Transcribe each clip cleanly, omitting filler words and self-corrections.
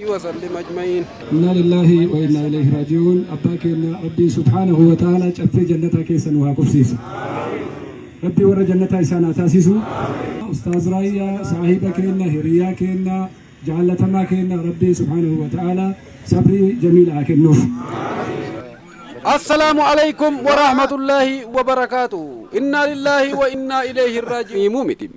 وسلم أجمعين. إنا لله وإنا إليه راجعون. Abbaa keenya Rabbii سبحانه وتعالى caffee jannataa keessa nu haa qubsiisu. Rabbii warra jannataa isaan haa taasisu. Ustaaz Raayyaa saahiba keenya, hiriyaa keenya, jaallatamaa keenya, Rabbii سبحانه وتعالى sabrii jamiila haa kennuuf. السلام عليكم ورحمة الله وبركاته. إنا لله وإنا إليه راجعون. Miti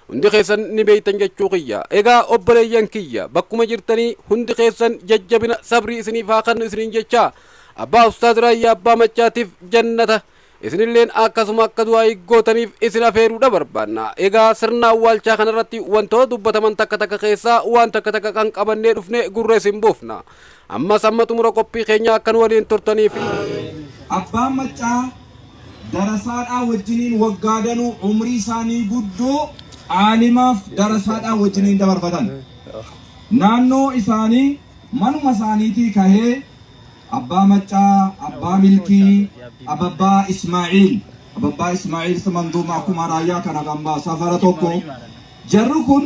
hundi keessan ni beeytan jechuu kiyya. Egaa obboleeyyan kiyya, bakkuma jirtanii hundi keessan jajjabina sabrii isiniif haa kennu isiniin jecha, abbaa Ustaaz Raayyaa Abbaa Maccaatiif jannata isinilleen akkasuma akka du'aa gootaniif isin afeeruudha barbaanna. Egaa sirna awwaalchaa kanarratti wantoota dubbataman takka takka keessaa waan takka takka kan qabannee dhufne gurra isin buufna. Ammas amma xumura qophii keenya akkan waliin turtaniif. Abbaan Maccaa darasaadhaa wajjiniin waggaa danuu umrii isaanii guddoo aalimaaf darasaadhaa wajjiniin dabarfatan. Naannoo isaanii manuma isaaniitii kahee Abbaa Maccaa, Abbaa Milkii, Ababbaa Ismaa'iil. Ababbaa Ismaa'iil manduuma akkuma Raayyaa kana kan safara tokko. Jarri kun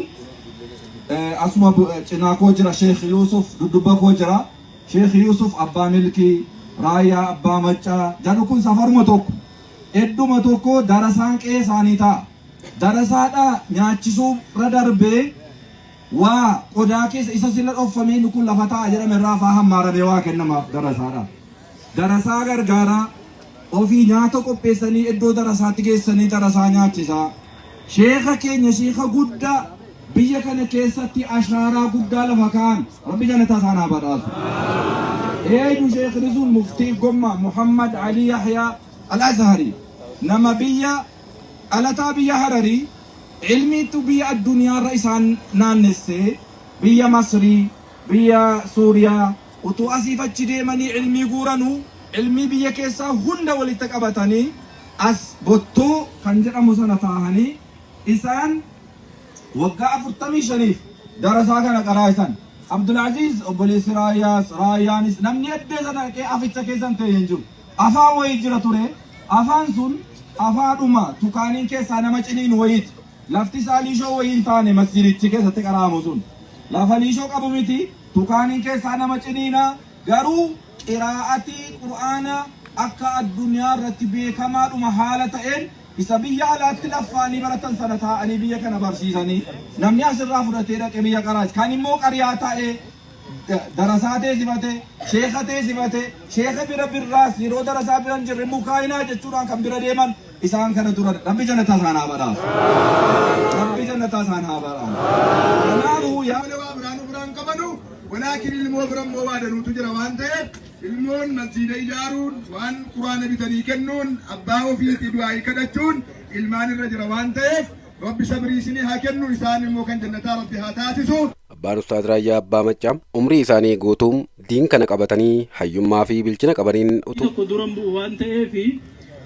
asuma cinaa koo jira. Sheekh Yuusuf dudduba koo jira. Sheekh Yuusuf, Abbaa Milkii, Raayyaa Abbaa Maccaa, jarri kun safaruma tokko. Edduma tokko darasaan qe'ee isaanii ta'a. Darasaadhaa nyaachisuu irra darbee waa qodaa keessa isa sila dhoffamee inni kun lafa ta'a jedhame irraa faa hammaaramee waa kennamaaf darasaadha. Darasaa gargaaraa, ofii nyaata qopheessanii iddoo darasaatti geessanii darasaa nyaachisaa. Sheeka keenya, sheeka guddaa biyya kana keessatti ashaaraa guddaa lafa kaa'an, Rabbi jannataa isaan haa badhaasu. Eenyu sheekni sun? Muftii Gomma Muhammad Ali Yahyaa Al-Azhari, nama biyya dhalataa biyya Hararii, ilmiitu biyya addunyaarra isaan naannessee, biyya Masrii, biyya Suuriyaa utuu asiif achi deemanii ilmii guuranuu, ilmii biyya keessaa hunda walitti qabatanii as Bottoo kan jedhamu sana taahanii isaan waggaa 45f darasaa kana qaraa'isan. Abdulaziz obboleessi Raayyaas, Raayyaanis, namni eddee sana dhaqee aficha keessan ta'e hin jiru. Afaan wayii jira ture. Afaan sun afaadhuma tukaaniin keessaa nama ciniin wayiiti. Lafti isaa liishoo wayii hin taane, masjidichi keessatti qaraamu sun. Lafa liishoo qabu miti, tukaaniin keessaa nama ciniina, garuu qiraa'atii Qur'aana akka addunyaa irratti beekamaadhuma haala ta'een isa biyya alaatti laffaanii baratan sana taa'anii biyya kana barsiisanii, namni asirraa fudhatee dhaqee biyya qaraas kan immoo qariyaa taa'ee darasaa teessifate, sheeka teessifate, sheeka bira birraas yeroo darasaa bira hin jirre mukaayinaa jechuudhaan kan bira deeman isaan kana dura. Rabbi jannataa isaan haa badhaasu. Rabbi jannataa isaan haa badhaasu. Kanaafuu yaa malee waa biraa nu biraan qabanu, walaakin ilmoo bira immoo waa danuutu jira waan ta'eef, ilmoon masjiida ijaaruun, waan Quraana bitanii kennuun, abbaa ofiitii du'aayii kadhachuun ilmaan irra jira waan ta'eef, Rabbi sabrii isinii haa kennu, isaan immoo kan jannataa Rabbi haa taasisu. Abbaan Ustaaz Raayyaa Abbaa Maccaa umrii isaanii guutuu diin kana qabatanii hayyummaa fi bilchina qabaniin utuu tokko duran bu'u waan ta'eef,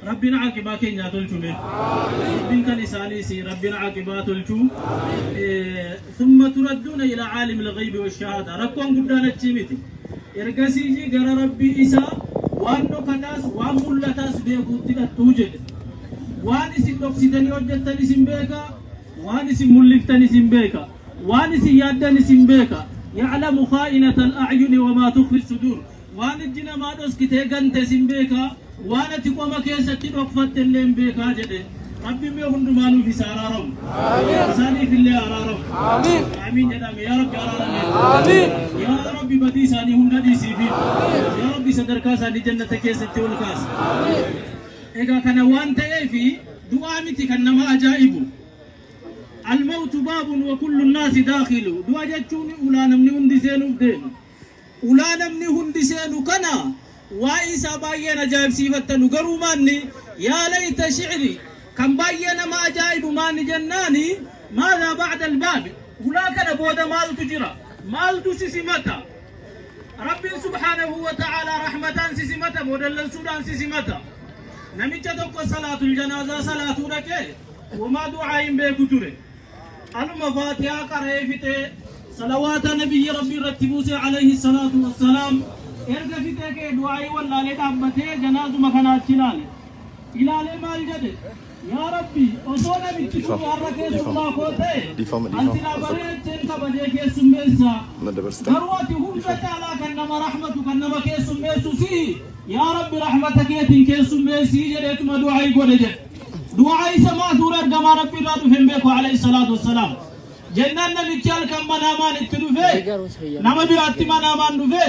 Rabbiin caaqibaa keenyaa tolchume, Rabbiin kan isaaniis Rabbiin caaqibaa tolchu. ثم تردون إلى عالم الغيب والشهادة. Rakkoon guddaan achii miti. Ergasii gara Rabbii isaa waan dhokataas waan mul'ataas beekuutti hidhattuu jedhe. Waan isin dhoksitanii hojjettan isin beeka, waan isin mul'iftan isin beeka, waan isin yaaddan isin beeka. يعلم خائنة الأعين وما تخفي الصدور. Waan ijji namaa dhoskitee gante isin beeka, waan ati qoma keessatti dhokfatte illee hin beekaa jedhe. Rabbi mee hundumaanuuf isa araaramu, isaaniif illee araaramu. Amiin jedhame. Yaa Rabbi, araarame. Yaa Rabbi, badii isaanii hunda dhiisiifi. Yaa Rabbi, sadarkaa isaanii jannata keessatti ol kaasa. Egaa kana waan ta'eef, du'aa miti kan nama ajaa'ibu. الموت باب وكل الناس داخله. Du'a jechuun ulaa namni hundi seenuuf deemu. Ulaa namni hundi seenu kana waa'ee isaa baay'een ajaa'ibsiifattanu, garuu maanni يا ليت شعري kan baay'ee nama ajaa'ibu maanni jennaani, ماذا بعد الباب? Ulaa kana booda maaltu jira? Maaltu sisimata? Rabbiin سبحانه وتعالى rahmataan sisimata moo dallansuudhaan sisimata? Namicha tokko salaatul janaazaa salaatuu dhaqee, womaa du'aa hin beeku ture. Aluma Faatihaa qara'ee fixee, salawaata nabiyyi Rabbii irratti buuse عليه الصلاة والسلام erga fixee ka'e, du'aayii wallaalee dhaabbatee janaazuma kana achi ilaale. Ilaalee maal jedhe? Yaa Rabbi, osoo namichi kun har'a keessummaa koo ta'e, Dhiifama, an dhiifama. silaa bareecheen kabajee keessummeessa. Na dabarsita. Garuu ati hunda caalaa kan nama rahmatu, kan nama keessummeessu si'i. Yaa Rabbi, rahmata keetiin keessummeessii jedheetuma du'aa godhe jedhe. Du'aa isa maasuura ergamaa Rabbi irraa dhufe hin beeku alayhi salaatu wassalaam. Jennaan namichi halkan manaamaan itti dhufe, nama biraatti manaamaan dhufe,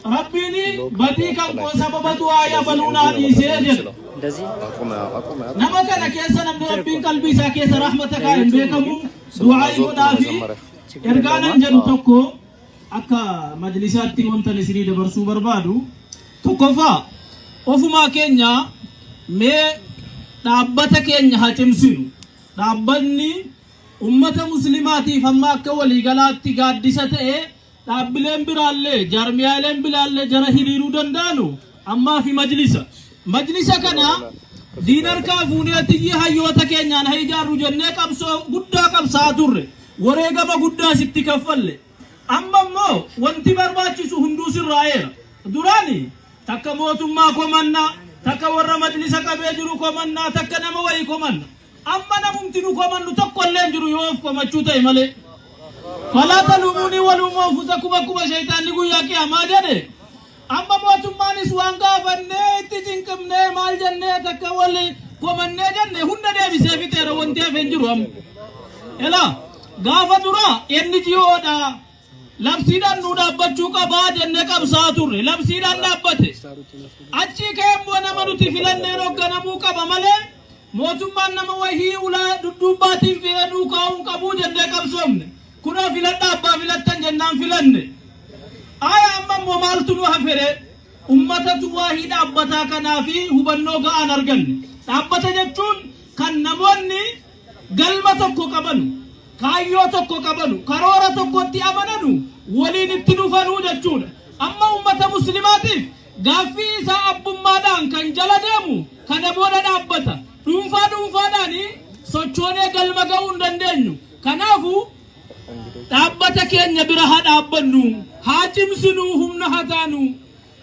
Rabbiin badii kan koo sababa du'aa yabaluu naa dhiisee jedhe. እንደዚህ አቁመ አቁመ። Nama kana keessa namni Rabbiin qalbii isaa keessa rahmata kaa'e hin beekamu. Du'aa godhaa fi ergaanan jedhu tokko akka majlisaatti wantan isinii dabarsuu barbaadu tokkoffaa, ofumaa keenya mee dhaabbata keenya haa cimsinu. Dhaabbanni ummata muslimaatiif amma akka waliigalaatti gaaddisa ta'e, dhaabbileen biraallee jaarmiyaaleen biraallee jara hiriiruu danda'anu ammaa fi majlisa. Majlisa kana diinarkaa fuunee tiyyi hayyoota keenyaan haa ijaarru jennee qabsoo guddaa qabsaa turre, wareegama guddaa sitti kaffalle. Amma immoo wanti barbaachisu hunduu sirraa'eera. Duraani takka mootummaa komannaa, takka warra majlisa qabee jiru komannaa, takka nama wayii komanna. Amma namumti nu komannu tokko illee hin jiru yoo of komachuu ta'e malee. فلا تلوموني ولوموا أنفسكم akkuma shaytaanni guyyaa qiyaamaa jedhe. Amma mootummaanis waan gaafannee itti cinqimnee maal jennee takka wali komannee jenne hunda deebisee fixeera, wanti hafe hin jiru amma. Elaa gaafa dura NGOdha, labsiidhaan nu dhaabbachuu qabaa jennee qabsaa turre, labsiidhaan dhaabbate. Achi ka'e immoo nama nuti filanneen hoogganamuu qaba malee mootummaan nama wahii ulaa dudduubbaatiin fi'ee duukaa'uu qabuu jennee qabsoomne. Kunoo filadha, abbaa filattan jennaan filanne. Aya, amma immoo maaltu nu hafere? Ummatatu waahii dhaabbataa kanaa fi hubannoo ga'aan arganne. Dhaabbata jechuun kan namoonni galma tokko qabanu, kaayyoo tokko qabanu, karoora tokkotti amananu, waliin itti dhufanuu jechuudha. Amma ummata muslimaatiif gaaffii isaa abbummaadhaan kan jala deemu kana booda dhaabbata. Dhuunfaa dhuunfaadhaan sochoonee galma ga'uu hin dandeenyu. Kanaafuu dhaabbata keenya bira haa dhaabbannu, haa cimsinu, humna haa taanu.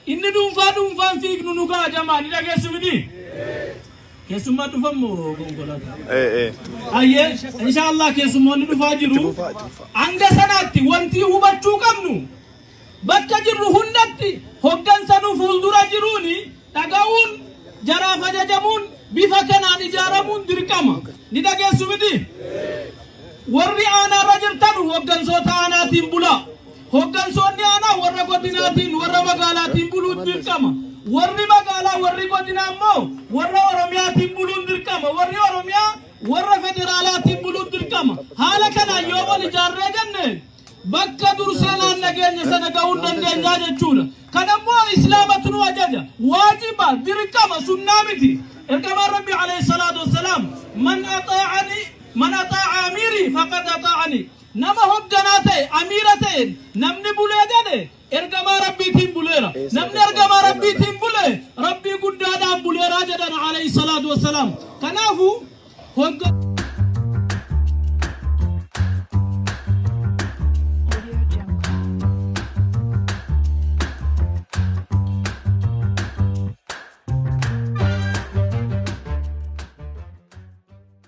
Inni dhuunfaa dhuunfaan fiignu nu ga'a jamaa, ni dhageessu miti? Keessummaa dhufammoo konkolaataa? Ee. Ayyee, inshaallah keessummoonni dhufaa jiru. Fufaa, itti fufaa. Hanga sanaatti wanti hubachuu qabnu, bakka jirru hundatti hoggansa nu fuuldura jiruuni dhaga'uun, jaraaf ajajamuun, bifa kanaan ijaaramuun dirqama. Ni dhageessu miti? Warri aanaarra jirtan hoggansoota aanaatiin bulaa. Hoggansoonni aanaa warra godinaatiin, warra magaalaatiin buluun dirqama. Warri magaalaa, warri godinaa immoo warra Oromiyaatiin buluun dirqama. Warri Oromiyaa warra federaalaatiin buluun dirqama. Haala kanaan yoo wal ijaarree jenne bakka dursee naan nageenya sana ga'uu hin dandeenyaa jechuudha. Kanammoo islaamatu nu ajaja. Waajiba, dirqama, sunnaa miti. Ergamaan Rabbi alayhi salaatu wassalaam, "من أطاعني، من أطاع أميري فقد أطاعني." Nama hogganaa ta'e, amiira ta'e namni bulee jedhe ergamaa Rabbiitiin buleera. Namni ergamaa Rabbiitiin bule Rabbii guddaadhaan buleeraa jedhan alayhi salaatu wassalaam. Kanaafuu